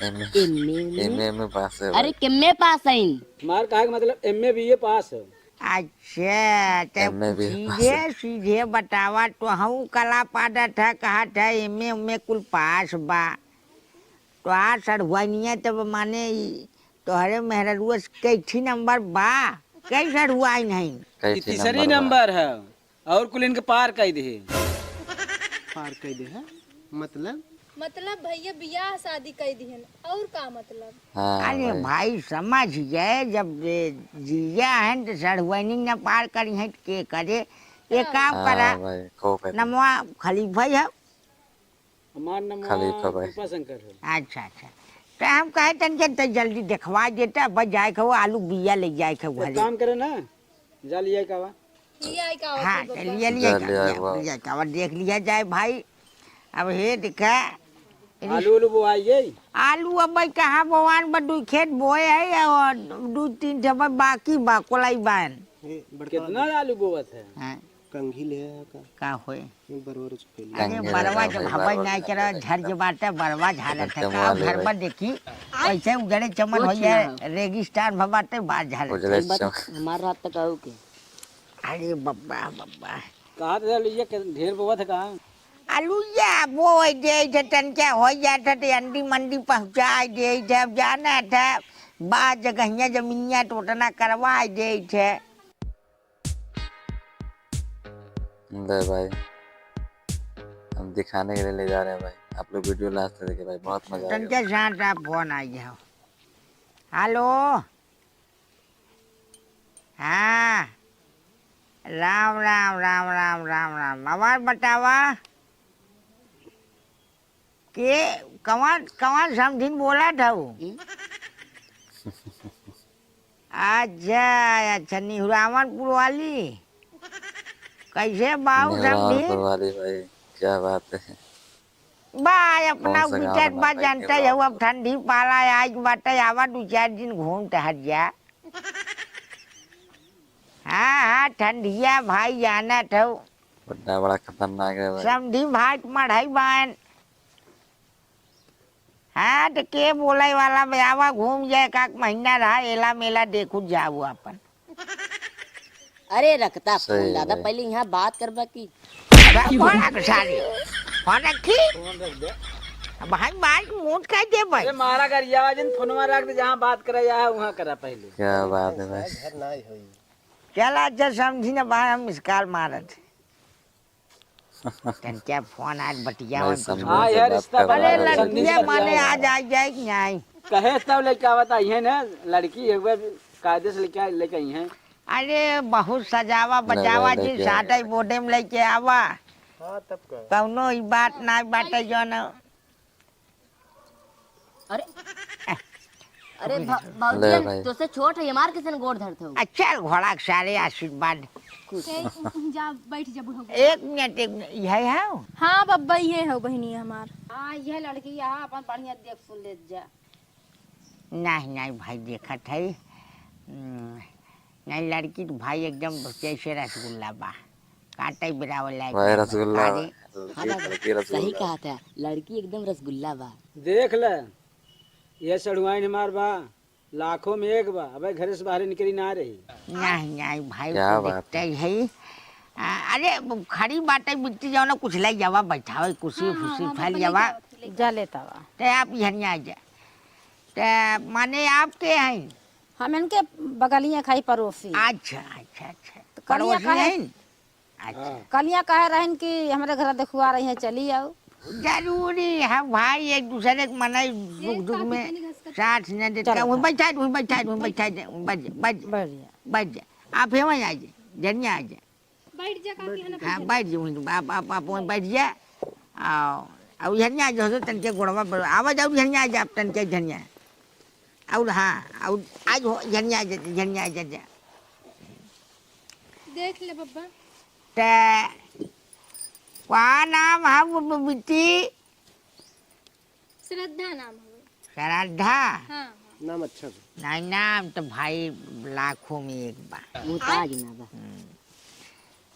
एमए, एमए में। एमए में पास है अरे भाई। केमे पास है? मार कहा के मतलब एमए बीए पास है। अच्छा, तो एमए बीए पास सीधे है। सीधे बतावा, तो हम कला पादत है, कहा था एमए में कुल पास बा। तो आ सड़हुआइनिया तब माने ई तोहरे मेहररुआ से कैथी नंबर बा? कैसे सड़हुआइन है? कैथी तीसरी नंबर बा? नंबर है, और कुल इनके पार कई दे। पार कई दे है? मतलब? मतलब भैया बियाह शादी कई दिहन, और का मतलब? हाँ अरे भाई। भाई, समझ गए, जब ये जिया है तो सड़हुआइनी न पार करी है तो के करे? ये हाँ। काम हाँ करा, भाई, खूब है। नमवा खलीफा है। हमार नाम खलीफा भाई। कृपा शंकर है। अच्छा, अच्छा। तो हम कहे तन के तो जल्दी देखवा देता, बस जाए के हो, आलू बिया ले जाए के एक घरे। काम करे ना, जा लिया का बा। लिया का बा, हाँ, बब्बा। तो लिया, लिया जा का, लिया लिया, का बा। लिया का बा, देख लिया जाए भाई। अब हे देखा, आलू, आलू बोआई गई। आलू अब भाई कहाँ बोआन बा, दू खेत बोए है और दू तीन ठे बा-, बाकी बा, कोलाई बान। ए, बड़का कितना आलू बोवत है? हाँ। कंघी ले आया का? का होए? ये बरवा रोज के लिए। अरे कंघी ले बरवा आया जब भाई, हवाई बरवा नाई ले चला, आया। झर जे बाटे, बरवा झालत है। एकदम का वाले घर भाई। पर देखी, ऐसे उजड़े चमन कुछ होइए, ना। रेगिस्तान भर बाटे, बाहर झालत उजड़े है। चमन। हमार रात तक आऊ के। अरे बब्बा, बब्बा। कहा तो ये के ढेर बोवत है कहाँ? अलुइया बोए दे थे, तनके हो जात है, तो अंडी मंडी पहुँचाए दे थे। अब जाना था, बा जगहिया जमीनिया तो उतना करवाए दे थे। ले भाई, हम दिखाने के लिए ले जा रहे हैं भाई, आप लोग video last तक देखिए भाई, बहुत मजा आएगा। तनके साथ आप फोन आई है। हेलो, हाँ, राम राम राम राम राम राम। आवाज बतावा, के कवन कवन समधिन बोलत हऊ? हम्म? अच्छा, अच्छा, निहुरावनपुर वाली। कैसे बाऊ समधिन? निहुरावनपुर वाली भाई, क्या बात है? बा, अपना कौन सा गाँव विचार बा, जानते हो, अब ठंडी पाला आइज बाटे, आवा दू चार दिन घूम टहर जा। हाँ, हाँ, ठंडिया भाई जानत हो। बड़ा, बड़ा खतरनाक है भाई। समधी भाई के मढ़ई बान। हाँ, तो के बोले वाला बे, आवा घूम जाए, एक आध महीना रहा, एला मेला देखू जाऊ अपन। अरे रखता सही फोन दादा, भाई। पहले यहाँ बात करबा की। भोला के सारे। फोन रखी? फोन रख दे। अब भाई मार के मूड कह दे भाई। अरे मारा कर यावा जिन फोनवा रख दे, जहाँ बात करे जा वहाँ करा पहले। क्या बात है भाई। घर ना ही होई। चला अच्छा समधी ना भाई, हम miss call मारत। तन क्या फोन आज बटिया भाई, में समधी हाँ से यार, बात रिश्ता कर रहा है। अरे लड़किया माने आज आ जाए कि नहीं? कहे तब लेके आवत आई है ना, लड़की एक बार कायदे से लेके, लेके आई है। अरे बहुत सजावा बजावा जी, साटे बोडे में लेके आवा। हाँ, तब का? कौनो ई बात ना बाटे जौन। अरे, अरे भा-, भौजी, ले हम भाई। तोसे छोट है, हमार किसन गोड़ धरत हो? अच्छा, घोड़ा के सारे आशीर्वाद। खुश। ए, जा, बैठ जा, बूढ़ा। एक मिनट, एक मिनट, यही है? हाँ, बब्बा, ये है बहिनी हमार। हाँ, ये लड़की यहाँ अपन बढ़िया देख सुन ले जा। नहीं, नहीं भाई, देखत है। हम्म, नहीं, लड़की तो भाई एकदम जैसे रसगुल्ला बा, काटे बिरावे लायक भाई नहीं बा। रसगुल्ला बा। अरे, हाँ बाबा, लड़की रसगुल्ला। सही कहा था, लड़की एकदम रसगुल्ला बा। देख ले, ये सड़ुआइन हमार बा, लाखों में एक बा, अबे घरे से बाहर निकली ना रही। नहीं, नहीं भाई, क्या तो बात देखते है? ही है। आ, अरे, वो खड़ी बाटे बिट्टी, जाओ ना, कुछ ले जावा, बैठावे, कुर्सी हाँ, फुर्सी हाँ, फैल बाबा जावा। लेके आओ, लेके आओ। जा लेता बा। ते आप यहाँ नहीं आ जा। ते माने आप के हैं? हम इनके बगलिया खाई पड़ोसी। अच्छा, अच्छा, अच्छा। तो कलिया पड़ोसी कहे हैं? अच्छा। हाँ। कलिया कहे रहन कि हमरे घर देखुआ रही हैं, चली आओ। जरूरी है भाई, एक दूसरे के मने सुख दुख में साथ न देता। चलो। वहीं बैठा, वहीं बैठा, वहीं बैठा, बैठ, बैठ, बैठ, बैठ जा। बैठ जा। आप हेवहीं आ जा, जनिया आ जा। बैठ जा, काकी, है ना, हाँ, बैठ जा। बैठ जा, वहीं आप, आप, आप वहीं बैठ जा। आओ, आओ, जनिया आ जा, हो तो तनके गोड़वा पर, आवा जाओ, जनिया आ जा, आप तनके जनिया। और हाँ, और आज हो, जनिया आ जा, जनिया आ जा, जा। देख ले बब्बा। ते का नाम है वो ब-, बिट्टी? श्रद्धा नाम हवे। श्रद्धा? हाँ, हाँ। नाम अच्छा बा। नहीं, नाम तो भाई लाखों में एक बा। मुहताज ना बा। हम्म।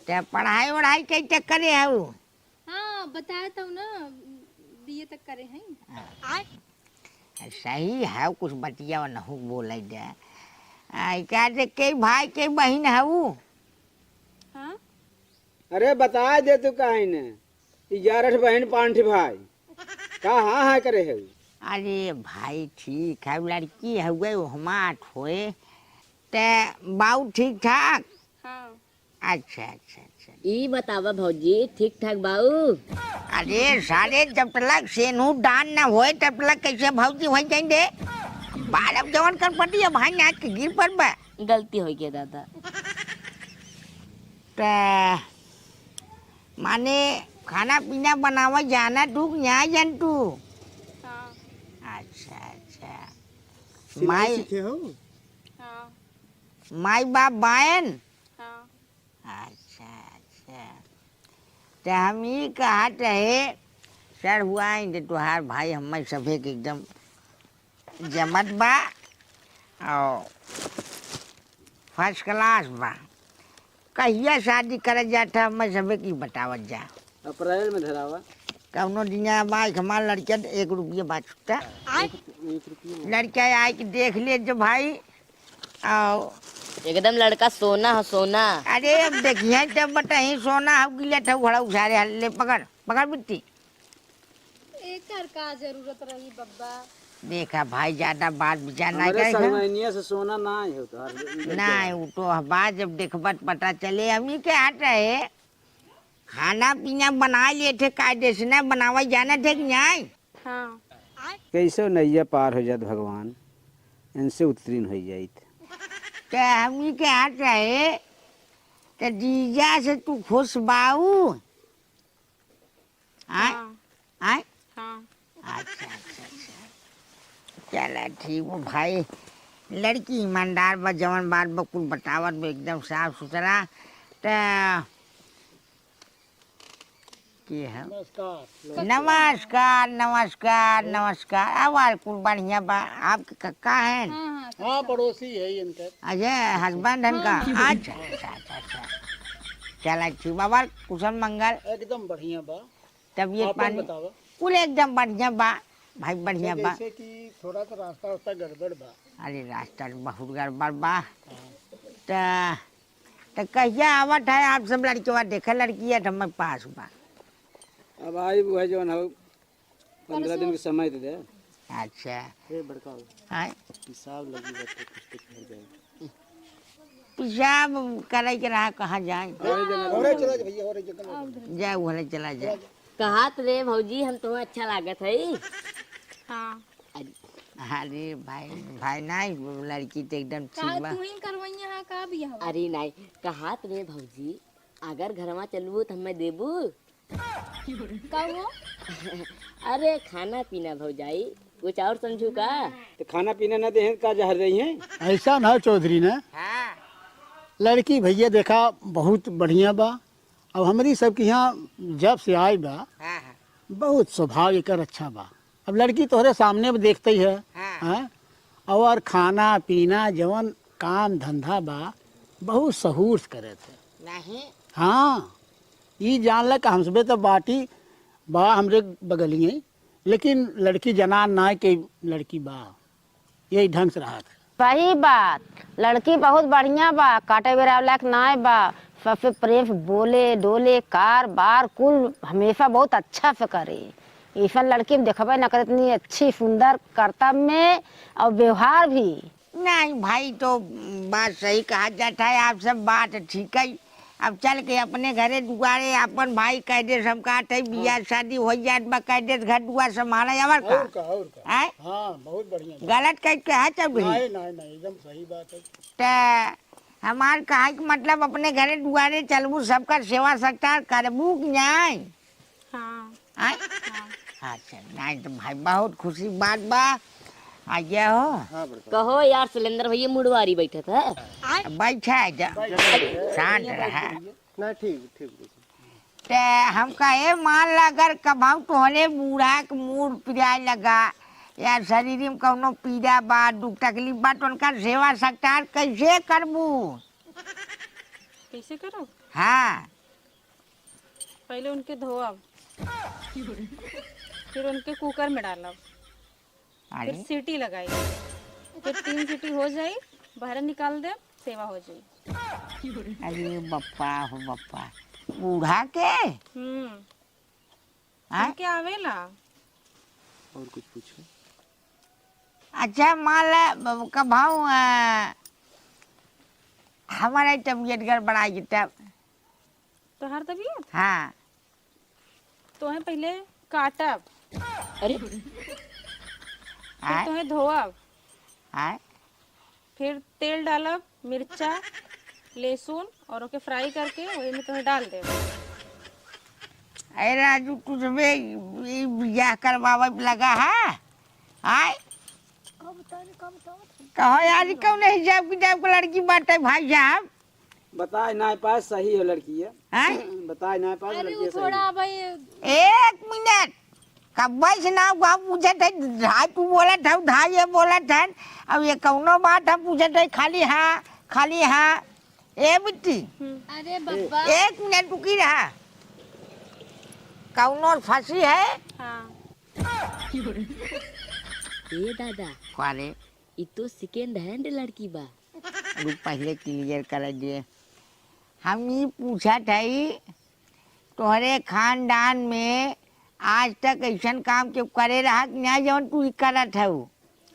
ते पढ़ाई वढ़ाई कैसे करे हऊ? हाँ, बताए तो ना, बीए तक करे हैं। हाँ। आय। सही है, कुछ बतिया नहु बोले दे। आ, क्या दे, के भाई के बहिन हऊ? हाँ? अरे, बताए दे तू काहे ने? ग्यारह ठे बहिन, पाँच ठे भाई। का हाँ, हाँ करे हऊ? अरे भाई, ठीक है, लड़की हउए, ओहमात होए। ते बाऊ ठीक ठाक? हाँ। अच्छा, अच्छा, अच्छा। ई बतावा भौजी, ठीक ठाक बाऊ? अरे सारे, जब तलक सेनू दान न होए, तब तलक कैसे भौजी होई जाइन दे? बालक जवन कर पटी, अब भाई नाच के गिर पर बा। गलती हो गया दादा। त माने खाना पीना बनावा जाना तू कि ना जान तू? हाँ। अच्छा, अच्छा। सिलाई माई सीखे हो? हाँ। माई बाप बाएन? हाँ। अच्छा, अच्छा। त हम ई कहत रहे, सर हुआ है कि तोहार भाई हम्मे सभे के एकदम जमत बा और first class बा। कहिया शादी करे जात है, हम्मे सभे की बतावत जा। अप्रैल में धरावा। कौनो दिन बा, हमार लड़का एक रुपया बा छुट्टा। एक, एक रुपया में। लड़का आए के देख ले जो भाई, आओ। एकदम लड़का सोना हो, सोना। अरे, अब देखिए, जब बताई, सोना हो, गिलत हो, घोड़ा उछारे, हल्ले, पकड़, पकड़ बिट्टी। एकर का जरूरत रही, बब्बा? देखा भाई, ज्यादा बात विचार ना हमरे करे, हाँ? सरमैनिया से सोना ना आए हो तो, हर ना, वो तो बात जब देखबत पता चले, हमनी के हट रहे। खाना पीना बनाइ लेत है, कायदे से ना बनावल जानत है कि नाहीं? हाँ। कैसे नैया पार हो जात भगवान, इनसे उत्तीर्ण हो जाइत। त हमनी के हट रहे, त जीजा से तू खुश बाऊ? आय? हाँ। आय? हाँ। अच्छा, अच्छा, अच्छा। चला ठीक बा भाई, लड़की ईमानदार बा, जवन बात बा कुल बतावत बा एकदम साफ सुथरा। त के है? नमस्कार। नमस्कार, नमस्कार, नमस्कार। अब और कुल बढ़िया बा। आपके कक्का हैं? हाँ, हाँ, हाँ, पड़ोसी है इनके। अच्छा, husband हैं का? हाँ, हाँ। अच्छा, अच्छा, अच्छा, अच्छा। चला ठीक बा, और कुशल मंगल? एकदम बढ़िया बा। तबीयत आपन पानी? बतावा। कुल एकदम बढ़िया बा, भाई, बढ़िया बा। जैसे कि थोड़ा सा रास्ता वास्ता गड़बड़ बा। अरे, रास्ता तो बहुत गड़बड़ बा। हाँ। त, त कहिया आवत है आप सब लड़कवा? देखे लड़की है तो हमारे पास बा। अब आई वो है जौन हो, पन्द्रह दिन के समय दे दे। अच्छा। हे बड़का हो। हाँ। पेशाब लगी बाटे, कुछ तो घर जाए। पेशाब करे के रहा, कहाँ जाए? अरे जंगल में। अरे चला जा भैया, अरे जंगल में। जाए, उहले चला जाए। कहात रे भौजी, हम तुम्हें अच्छा लागत है। हाँ। अरे। अरे भाई, भाई नाहीं, वो लड़की तो एकदम ठीक का बा। तू ही करवइया है का बियाह? अरे नाहीं, कहात रे भौजी, अगर घरवा चलबू तो हमें देबू? का हो? अरे खाना पीना भौजाई, कुछ और समझू का? तो खाना पीना ना देहें का जहर देई हैं? ऐसा ना चौधरी ने। हाँ। लड़की भैया देखा बहुत बढ़िया बा। अब हमरी सबके यहाँ जब से आई बा, हाँ, हाँ। बहुत स्वभाव एकर अच्छा बा। अब लड़की तोहरे सामने में देखते ही है, हाँ। हाँ? और खाना पीना जवन काम धंधा बा, बहुत सहूर से करे थे। नहीं। हाँ, ई जान ले कि हमसबे तो बाटी बा हमरे बगलिए, लेकिन लड़की जनान ना के लड़की बा, यही ढंग से रहा था। सही बात, लड़की बहुत बढ़िया बा, काटे बेरा लायक नाय बा, सबसे प्रेम से बोले, डोले, कार, बार कुल हमेशा बहुत अच्छा से करे। ऐसन लड़की हम देखबे न करे, इतनी अच्छी, सुंदर, करतब में और व्यवहार भी। नहीं भाई, तो बात सही कहा जाता है, आप सब बात ठीक है। अब चल के अपने घरे दुआरे अपन भाई कह दे, सब कहत है बियाह शादी हो जात बा, कह दे घर दुआर संभाले, और का? और का, और का? आय? हाँ, बहुत बढ़िया बात। गलत कह के है चौधरी? नहीं, नहीं, नहीं, एकदम सही बात है। त हमार कहे के मतलब अपने घरे दुआरे चलबू, सबका सेवा सत्कार करबू कि नहीं? हाँ। आय? हाँ। अच्छा, नहीं तो भाई बहुत खुशी बात बा। आ गया हो। हाँ, बड़का। कहो यार, सिलेंडर भैया मुड़वारी बैठत है। बैठा है जा। शांत रहा। ना, ठीक, ठीक, ठीक। ते हम कहे, मान ला अगर कभाऊ तोहरे बूढ़ा के मूड़ पिराए लगा या शरीर में कौनो पीड़ा बा, दुख तकलीफ बा, तो उनका सेवा सत्कार कैसे करबू? कैसे करो? हाँ। पहले उनके धोअब, फिर उनके कुकर में डालब, फिर अरे। सीटी लगाई, फिर तीन सीटी हो जाई, बाहर निकाल दे, सेवा हो जाई। अरे बप्पा हो बप्पा, बूढ़ा के? हम्म। हाँ? हमके आवेला। और कुछ पूछो? अच्छा, मान ले, ब-, कभाऊ, अ, हमारा तबीयत गड़बड़ाई तब। तोहार तबीयत? हाँ। तोहे पहले काटब। अरे। फिर आय? तोहे धोअब। आय? फिर तेल डालब, मिर्चा, लहसुन और ओके फ्राई करके वही में तोहे डाल देब। अरे राजू, तू जबे ई बियाह करवावे लगा है? आय? कहो यार, ई कौन हिसाब किताब के लड़की बाटे भाई साहब? बताए ना पाए, सही है लड़की है। हैं? बताए ना पाए, अरे, लड़की वो है, सही थोड़ा है। भाई। एक मिनट, कब्बे से ना हुआ पूछत है, धाय तू बोलत है, धाय ये बोलत है, अब ये कौनो बात हम पूछत है, खाली हाँ, खाली हाँ। ए बिट्टी, हम्म। अरे बब्बा। एक मिनट रुकी रहा, कौनो फंसी है? हाँ। ए दादा, का रे? ई तो सेकेंड हैंड लड़की बा। रुक, पहिले क्लियर करे दे। हम ई पूछत हई, तोहरे खानदान में आज तक अइसन काम केहू करे रहा कि नाहीं, जवन तू ई करत हऊ?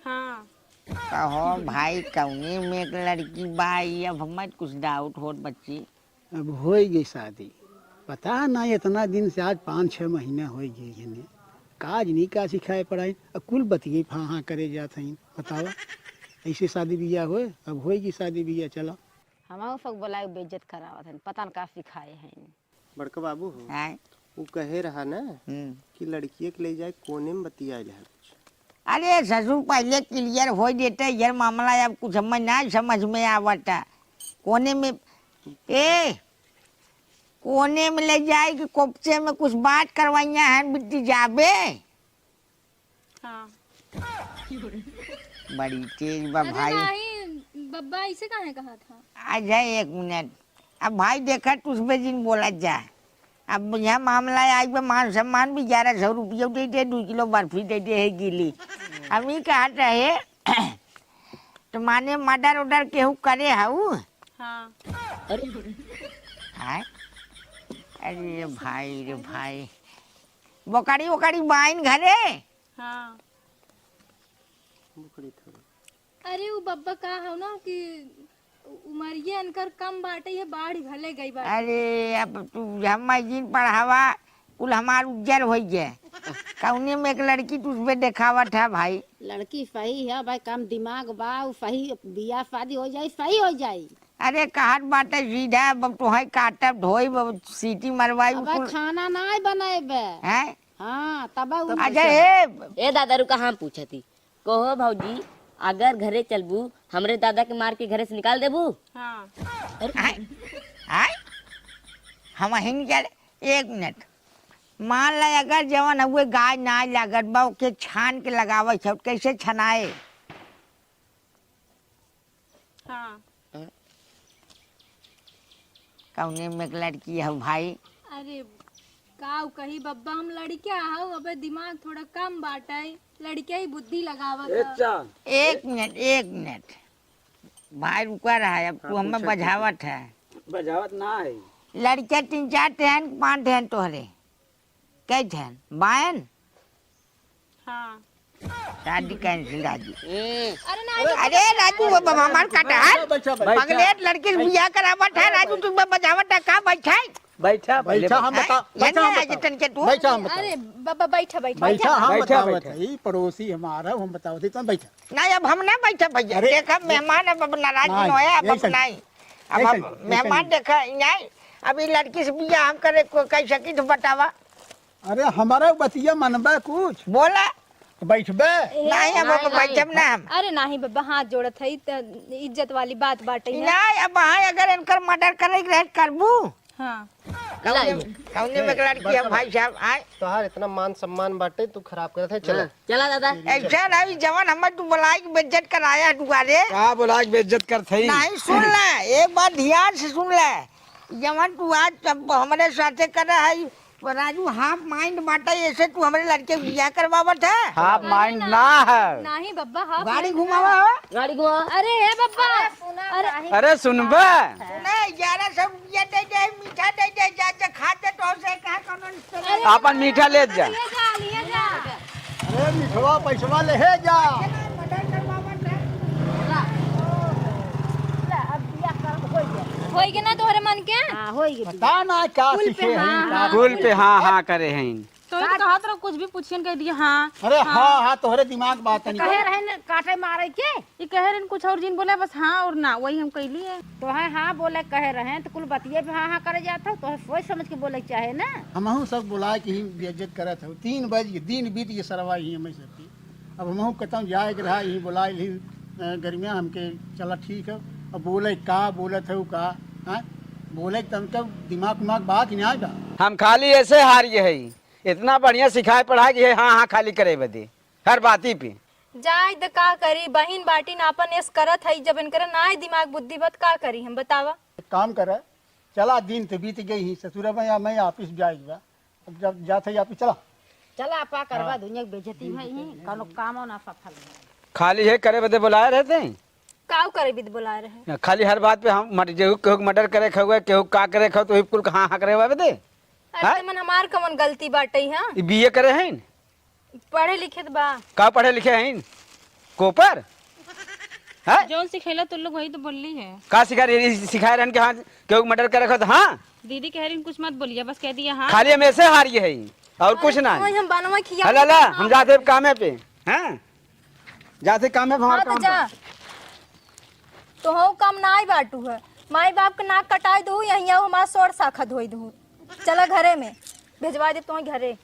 हाँ। कहो भाई, कौने में एक लड़की बा ई? अब हमें कुछ डाउट होत बच्ची। अब होइ गई शादी, पता ना इतना दिन से, आज पाँच छः महीना होइ गई हने, काज नहीं का सिखाए पढ़ाई, अब कुल बतिये फाहा करे जात हईन। बतावा, ऐसे शादी बियाह होए? अब होइ गई शादी बियाह, चला। हमहू सब बोला के बेइज्जत करावत हन, पता न का सिखाए हन। बड़का बाबू हो, आय। उ कहे रहा ना हम्म। कि लड़किया के ले जाए कोने में बतियाए ले कुछ। अरे ससुर, पहिले क्लियर होइ देते, यार मामला अब कुछ हमें ना समझ में आवता। कोने में, ए, कोने में ले जाए कि कोपचे में कुछ बात करवाइया है, बिट्टी जाबे। हाँ। बड़ी तेज बा अरे भाई। नहीं, बब्बा ऐसे काहे कहा था? अच्छा, एक मिनट। अब भाई देखा, तुझ पे जिन बोला जा। अब यह मामला आई बा, मान सम्मान भी ग्यारह सौ रुपया दे दे, दो किलो बर्फी दे दे है गीली। हम ही कहा रहे, तो माने मर्डर उर्डर केहू करे हऊ? हाँ। अरे। हाँ? अरे भाई रे भाई, बोकड़ी वोकड़ी बाइन घरे? हाँ। बोकड़ी थोड़ी। अरे, उ बब्बा का हौ ना कि उमरिये अनकर कम बाटे, ये बाढ़ भले गई बाटे। अरे, अब तू हम्मा जिन पढ़ावा, कुल हमार उज्जर होइ गए। कौने में एक लड़की तुझ पे देखावत है भाई? लड़की सही है भाई, कम दिमाग बा, उ सही, बियाह शादी हो जाई, सही हो जाई। अरे, कहत बाटे सीधा, अब तोहे काटब, धोइब, अब सीटी मरवाई, अब कुल खाना नाय बनेबे। हैं? हाँ, तब उ अच्छा, ए, ए दादा, रुका, हम पूछती। कहो भौजी, अगर घरे चलबू, हमरे दादा के मार के घरे से निकाल देबू? हाँ। अरे, आय, आय, हम हिन चल, एक मिनट। मान ला, अगर जवन हुए गाय नाय लागत बा, ओके छान के लगावे छ, कैसे छनाए? हाँ। कौने में एक लड़की हौ भाई? अरे, का कही बब्बा, हम लड़किया हौ, अबे दिमाग थोड़ा कम बाटे, लड़किया ही बुद्धि लगावत ए ह। चांद। एक मिनट, एक मिनट। भाई रुका रहा है, अब हाँ, तू हमें पूछो, बजावत है। बजावत ना है। लड़के तीन चार ठे हैं, पाँच ठे हैं तोहरे। कै ठे हैं? बायन? हाँ। शादी cancel, राजू। अरे ना, अरे राजू, वो बाबा हमार कटहर। बैठा, बैठा। पगलेट लड़की से बियाह करावत है, राजू, तू बजावत है का? बैठा। बैठा, पहले बैठा, हम बैठा। बता-, हैं? बैठा, हम आज बताओ। तन के तू। बैठा, हम बताओ। अरे बाबा, बैठा, बैठा, बैठा, बैठा। हम बैठा, बतावत बैठा। है, ई पड़ोसी हमारा, हम बतावत है, तुम बैठा। नहीं, अब हम ना बैठा भैया। अरे, देखा, मेहमान अब, अब नाराज नहीं, नहीं होए, अब, अब ऐसा नहीं। नहीं। अब ऐसा हम नहीं, ऐसा मेहमान नहीं। देखा, नहीं। अब ई लड़की से बियाह हम करे को, कैसे की तो बतावा। अरे, हमारा बतिया मनबे कुछ? बोला। बैठबे? नहीं, अब, अब नहीं, बैठब ना हम। अरे नहीं बाबा, हाथ जोड़त है, त इज्जत वाली बात बाटे है। नहीं, अब हाँ, अगर इनकर murder करे के रहे, करबू? हाँ। कौने, लाई। कौने में लड़की है भाई साहब, आए? तोहार इतना मान सम्मान बाटे, तू खराब करत है, चला। हाँ, चला दादा। ऐसा नहीं, जवन हमर तू बोलाई के बेइज्जत कराया है दुआरे। का बोलाई के बेइज्जत करत है? नहीं, सुन ले, एक बात ध्यान से सुन ले। जवन तू आज तब हमरे साथे करे है, वो राजू half mind बाटे, ऐसे तू हमरे लड़के के बियाह करवावत है? Half mind ना है। नहीं बब्बा, half गाड़ी mind घुमावा ना। हो? गाड़ी घुमा। अरे हे बब्बा, अरे अरे सुनबे। सुना, ग्यारह सौ रुपया दे दे, मीठा दे दे, जा, जा, खा दे, तो से कहा कौनो अरे अपन मीठा ले जा। ले जा, ले जा। अरे मिठवा पैसवा ले हे जा। होई गे ना तोहरे मन के? हाँ, होई गे। पता ना का कुल पे सीखे हैं, हाँ, का हाँ। कुल पे हाँ, हाँ करे हैं। तो ये तो कहत रहो, कुछ भी पूछियन, कह दिए हाँ। अरे हाँ। हाँ, हाँ, तोहरे दिमाग बात नहीं। कहे रहे न काटे मारे के? ये कहे रहे न कुछ और जिन बोले, बस हाँ और ना, वही हम कहली है। तो है हाँ बोले कहे रहे, तो कुल बतिये पे हाँ, हाँ करे जात हो, तो है सोच समझ के बोले के चाहे ना। हमहू सब बोला के ही बेइज्जत करत हो। तीन बज के, दिन बीत के सरवा ही हमें सबके। अब हमहू कहता हूँ जाए के रहा, यही बोला ली, अ, गर्मिया हमके, चला ठीक है। अब बोले का, बोलत है का, हाँ? बोले के तनका दिमाग उमाग बात नहीं आएगा। हम खाली ऐसे हार गए है, इतना बढ़िया सिखाए पढ़ाए कि है, हाँ, हाँ, खाली करे बदे, हर बाती पे। जाए द का करी, बहिन बाटिन आपन ऐस करत है, जब इनकर ना दिमाग बुद्धि बत का करी हम, बतावा? एक काम करे, चला, दिन तो बीत गई ही, ससुर में या मैं office जाए बा। अब जब जात है office, चला। चला, आपा करवा हाँ। दुनिया की बेइज्जती है ही, कौनो काम ना सफल नहीं। खाली है करे बदे बुलाए रहते हैं? काऊ करे बदे बुलाए रहे? खाली हर बात पे हम मर-, केहू, केहू के murder करे खाऊ, केहू का करे खाऊ, तो ही कुल हाँ, हाँ करे बदे? अरे हैं? तो मन हमार कमन गलती बाटे, हाँ? ई बीए करे हैं? पढ़े लिखे त बा। का पढ़े लिखे हैं? कोपर? हैं? जौन सिखैला तू लोग वही तो बोलली है। का सिखा रही, सिखाए रहन के हाँ, केहू के murder करे खाऊ तो हाँ? दीदी कह रही कुछ मत बोलिए, बस कह दिया हाँ। खाली हम ऐसे हारिए हैं, और कुछ ना। वही हम बनवा खिया हला ला, हाँ। हम जाते कामे पे, हैं? जाते कामे पे, हमारे हाँ, तो काम जा। पे। तो हो काम ना आई बाटू है, माई बाप के नाक कटाई दू, यहीं आओ हमारा सोर साखा धोई दू। चला घरे में, भेजवा दे तुम्हें घरे।